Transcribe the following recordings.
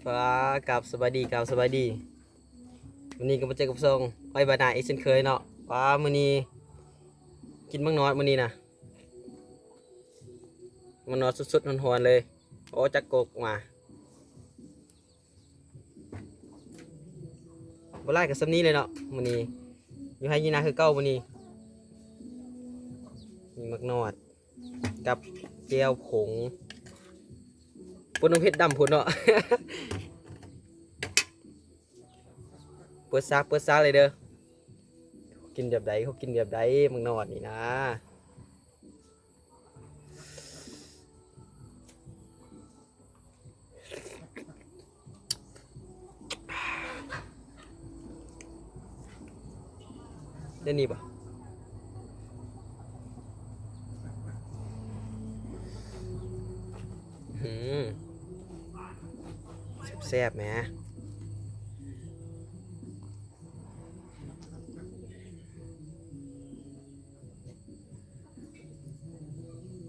ປ້າ ກາບສະບາຍດີ ກາບສະບາຍດີ. ມື້ນີ້ກໍມາເຈີກັບຊ່ອງອ້ອຍບ້ານນາອີກເຊັ່ນເຄີຍເນາະ. ປ້າ ມື້ນີ້ກິນໝາກນອດ ມື້ນີ້ນະ ໝາກນອດສົດໆຮ້ອນໆເລີຍ. ໂອ້ ຈັກກົກມາ. ບໍ່ຫຼາຍກໍສ່ຳນີ້ແຫຼະເນາະ. ມື້ນີ້ຢູ່ໄຮ່ຢູ່ນາຄືເກົ່າ. ມື້ນີ້ມີໝາກນອດກັບແຈ່ວຜົງ ປົນນ້ຳເຜັດດຳພຸ້ນເນາະ. ເປີດສາກ ເປີດສາກເລີຍເດີ. ກິນແບບໃດ ເຂົາກິນແບບໃດ ໝາກນອດນີ້ນະ. ແນວນີ້ບໍ່? ອືມ ແຊບໆ ແໝ.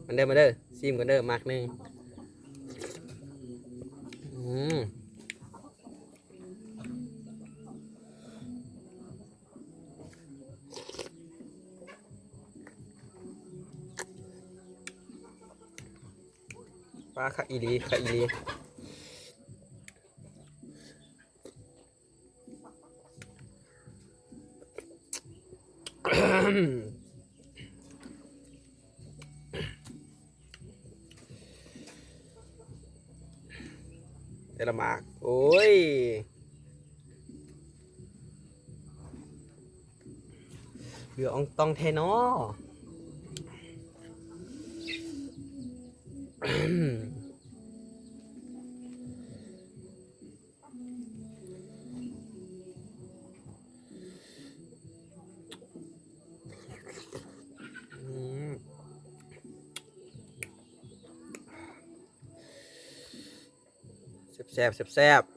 ມາເດີ ມາເດີ ຊີມກ່ອນເດີ ໝາກໜຶ່ງ. ອືມ ປ້າ ຄັກອີ່ຫຼີ ຄັກອີ່ຫຼີ. ແຕ່ລະໝາກ ໂອ້ຍ ເຫຼືອອອງຕອງແທ້ນໍ. ອືມ ແຊບໆ ແຊບໆ.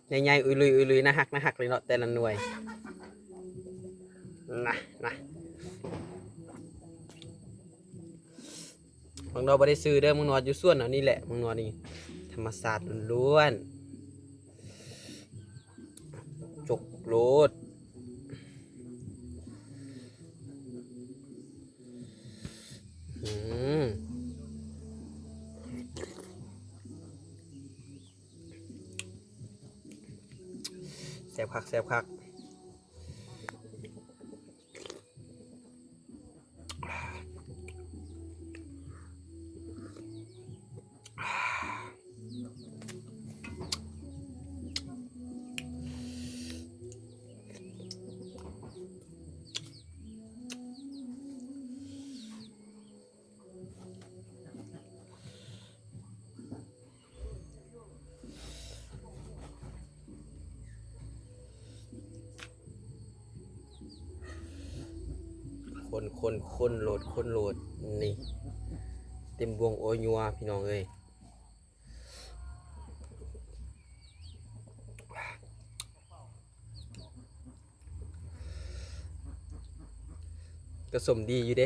ໃຫຍ່ໆ ອຸຍລຸຍ ອຸຍລຸຍ ໜ້າຮັກ ໜ້າຮັກເລີຍເນາະ ແຕ່ລະໜ່ວຍ ນະ ນະ. ໝາກນອດບໍ່ໄດ້ຊື້ເດີ ໝາກນອດຢູ່ສວນເຮົານີ້ແຫຼະ ໝາກນອດນີ້ ທຳມະຊາດລ້ວນໆ. ຈົກໂລດ. ອືມ ແຊບຄັກ ແຊບຄັກ. ຄົນໆໆໂລດ ຄົນໂລດ ນີ້ ເຕັມບ່ວງໂອຍົວ ພີ່ນ້ອງເອີຍ. ກະສົ້ມດີຢູ່ເດ.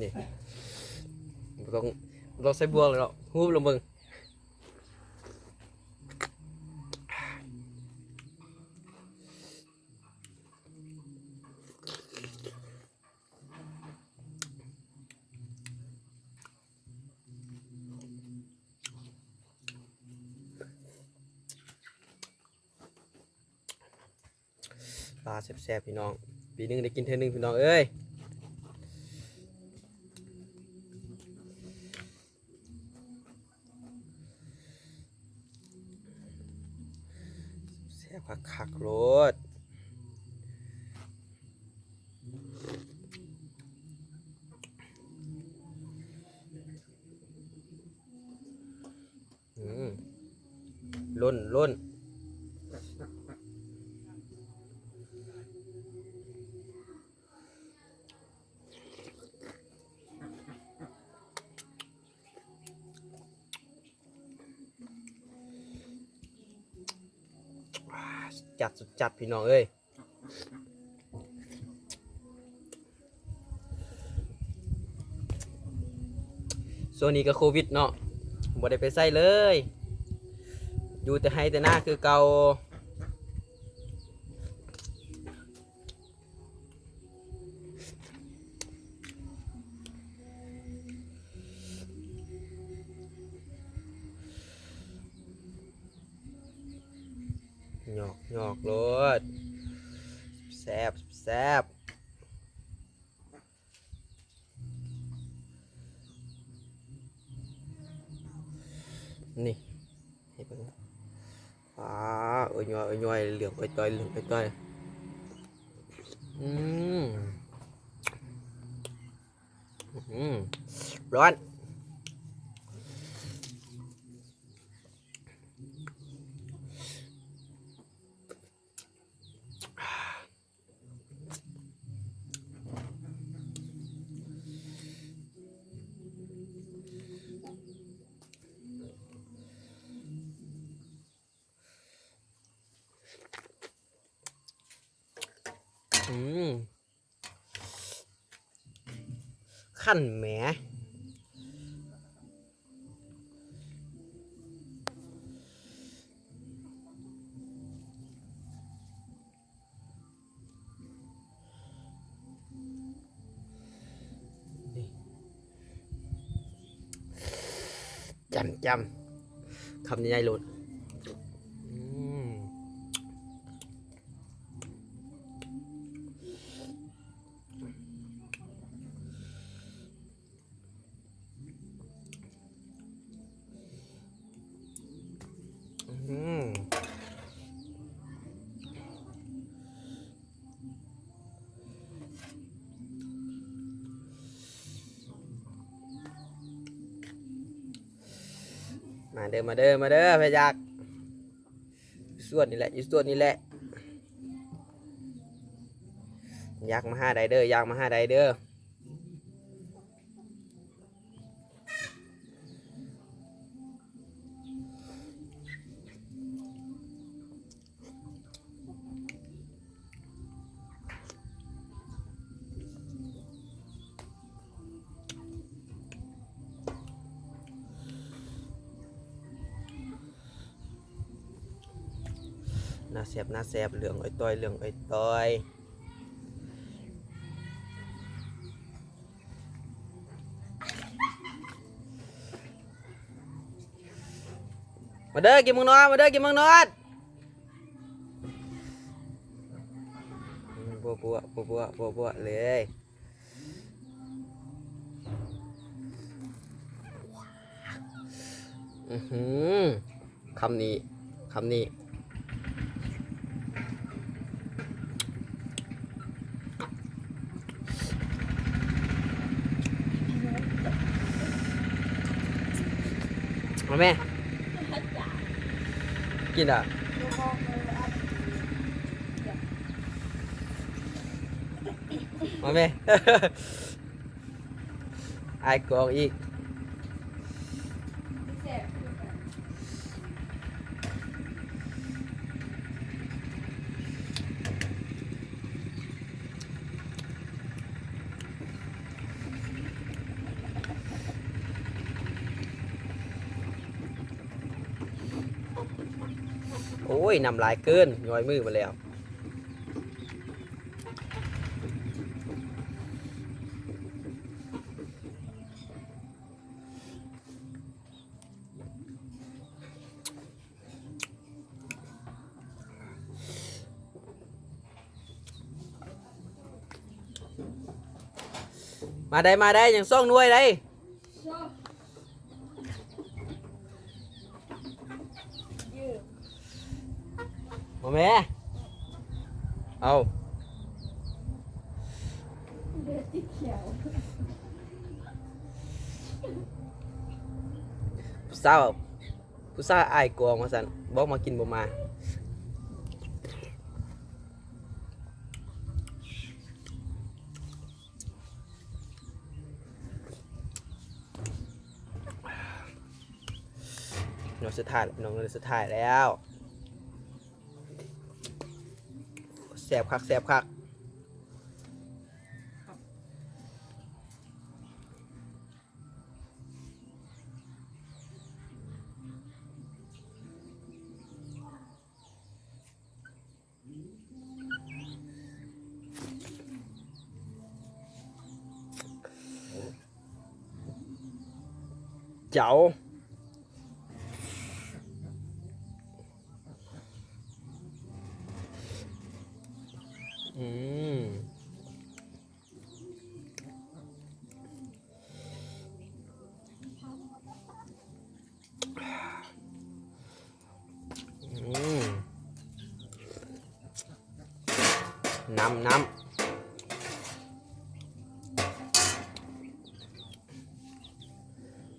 ນີ້ ບໍ່ຕ້ອງ ບໍ່ຕ້ອງໃສ່ບ່ວງເລີຍເນາະ ຫູບລົງເບິ່ງ. ປາແຊບໆ ພີ່ນ້ອງ ປີໜຶ່ງໄດ້ກິນເທື່ອໜຶ່ງ ພີ່ນ້ອງເອີຍ. ຄັກໆໂລດ. ອືມ ລົ້ນໆ. ຈັດ ສຸດຈັດ ພີ່ນ້ອງເອີຍ. ຊ່ວງນີ້ກໍໂຄວິດເນາະ ບໍ່ໄດ້ໄປໃສເລີຍ ຢູ່ແຕ່ໄຮ່ແຕ່ນາຄືເກົ່າ. ຫຍອກໆໂລດ ແຊບໆ. ນີ້ ໃຫ້ເບິ່ງ ອາ ເອີຍຍ້ອຍ ເອີຍຍ້ອຍ ເຫຼືອງເອີຍຈ້ອຍ ເຫຼືອງເອີຍຈ້ອຍ. ອືມ ອືມ ຮ້ອນ. ອືມ ຄັນແໝ. ຈ້ຳໆ ຄຳໃຫຍ່ໆໂລດ. ອືມ ອືມ ມາເດີ ມາເດີ ມາເດີ ໃຜຢາກ. ຢູ່ສວນນີ້ແຫຼະ ຢູ່ສວນນີ້ແຫຼະ. ຢາກມາຫາໄດ້ເດີ ຢາກມາຫາໄດ້ເດີ. ໜ້າແຊບ ໜ້າແຊບ ເຫຼືອງເອີຍຕ້ອຍ ເຫຼືອງເອີຍຕ້ອຍ. ມາເດີ ກິນໝາກນອດ ມາເດີ ກິນໝາກນອດ. ອືມ ບົວໆ ບົວໆ ບົວໆເລີຍ. ອືຫື ຄຳນີ້ ຄຳນີ້. ມາແມ່ ກິນດາ ມາແມ່. ອ້າຍກອກອີກ. ໂອ້ຍ ນ້ຳລາຍເກີນ ຍ້ອຍມືມາແລ້ວ. ມາໄດ້ ມາໄດ້ ຍັງສອງໜ່ວຍໄດ້. ສອງ ເຢີ ເຢີ ເ ບໍ່ແມ່ ເອົາ ຜູ້ສາວ ຜູ້ສາວອ້າຍກອງວ່າຊັ້ນ ບອກມາກິນບໍ່ມາ. ໜ່ວຍສຸດທ້າຍແລ້ວ ພີ່ນ້ອງ ໜ່ວຍສຸດທ້າຍແລ້ວ. ແຊບຄັກ ແຊບຄັກ. ເຈົ້າ ອືມ. ອືມ ນ້ຳ ນ້ຳ.